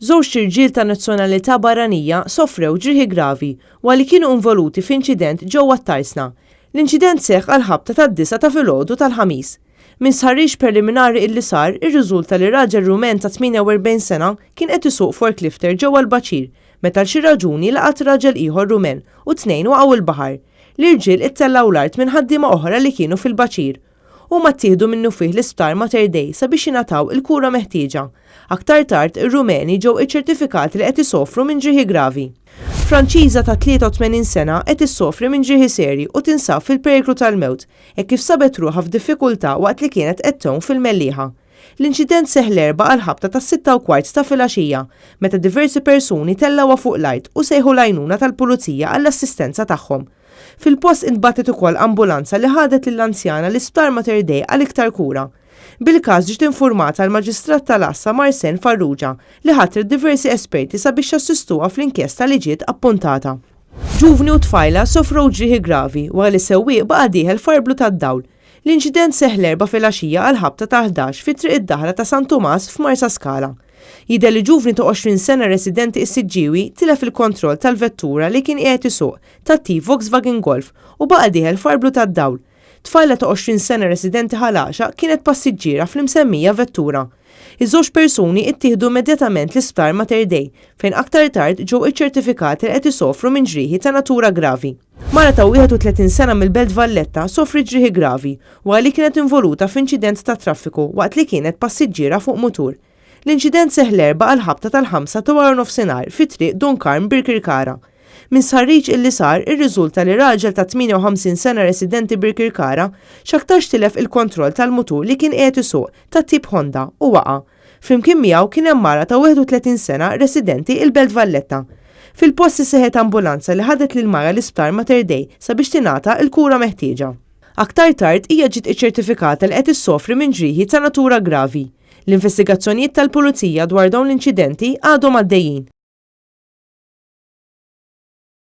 Żewġt irġiel ta' nazzjonalità barranija sofrew ġrieħi gravi wara li kienu involuti f'inċident ġewwa t-Tarsna. L-inċident seħħ għall-ħabta tad-disgħa ta' filgħodu tal-Ħamis. Minn stħarriġ preliminari illi sar, irriżulta li raġel Rumen ta' 48 sena kien qed isuq forklifter ġewwa l-Baċir meta għal xi raġuni laqat raġel ieħor Rumen u t-tnejn waqgħu l-baħar. L-irġiel ittellgħu l-art minn ħaddiema oħra li kienu fil-baċir. Huma ttieħdu minnufih l-Isptar Mater Dei sabiex jingħataw il-kura meħtieġa. Aktar tard, ir-Rumeni ġew iċċertifikati li qed isofru minn ġrieħi gravi. Franċiża ta' 83 sena qed issofri minn ġrieħi serji u tinsab fil-periklu tal-mewt hekk kif sabet ruħha f'diffikultà waqt li kienet qed tgħum fil-Mellieħa. L-inċident seħħ l-Erbgħa għall-ħabta tas-sitta u kwart ta' filgħaxija, meta diversi persuni tellgħuha fuq l-art u sejħu l-għajnuna tal-Pulizija għall-assistenza tagħhom. Fil-post intbagħtet ukoll ambulanza li ħadet lill-anzjana l-Isptar Mater Dei għal iktar kura. Bil-każ ġiet infurmata l-Maġistrat tal-Għassa Marcen Farrugia li ħatret diversi esperti sabiex jassistuha fl-inkjesta li ġiet appuntata. Ġuvni u tfajla sofrew ġrieħi gravi wara li sewwieq baqa' dieħel f'arblu tad-dawl. L-inċident seħħ l-Erbgħa filgħaxija għall-ħabta tal-11 fi Triq id-Daħla ta' San Tumas f'Marsaskala. Jidher li ġuvni ta' 20 sena residenti s-Siġġiewi tilef il-kontroll tal-vettura li kien qiegħed isuq, tat-tip Volkswagen Golf, u baqa' dieħel f'arblu tad-dawl. Tfajla ta' 20 sena residenti Ħal Għaxaq kienet passiġġiera fl-imsemmija vettura. Iż-żewġ persuni ittieħdu immedjatament l-Isptar Mater Dei, fejn aktar tard ġew iċċertifikati li qed isofru minn ġrieħi ta' natura gravi. Mara ta' 31 sena mill-Belt Valletta sofriet ġrieħi gravi wara li kienet involuta f'inċident tat-traffiku waqt li kienet passiġġiera fuq mutur. L-inċident seħħ l-Erbgħa għall-ħabta tal-ħamsa ta' waranofsinhar fi Triq Dun Karm Birkirkara. Minn stħarriġ illi sar irriżulta li raġel ta' 58 sena residenti Birkirkara x'aktarx tilef il-kontroll tal-mutur li kien qiegħed isuq tat-tip Honda u waqa'. Flimkien miegħu kien hemm mara ta' 31 sena residenti il-Belt Valletta. Fil-post isseħħet ambulanza li ħadet lill-mara l-Isptar Mater Dei sabiex tingħata l-kura meħtieġa. Aktar tard hija ġiet iċċertifikata li qed issofri minn ġrieħi ta' natura gravi. L-investigazzjonijiet tal-Pulizija dwar dawn l-inċidenti għadhom għaddejjin.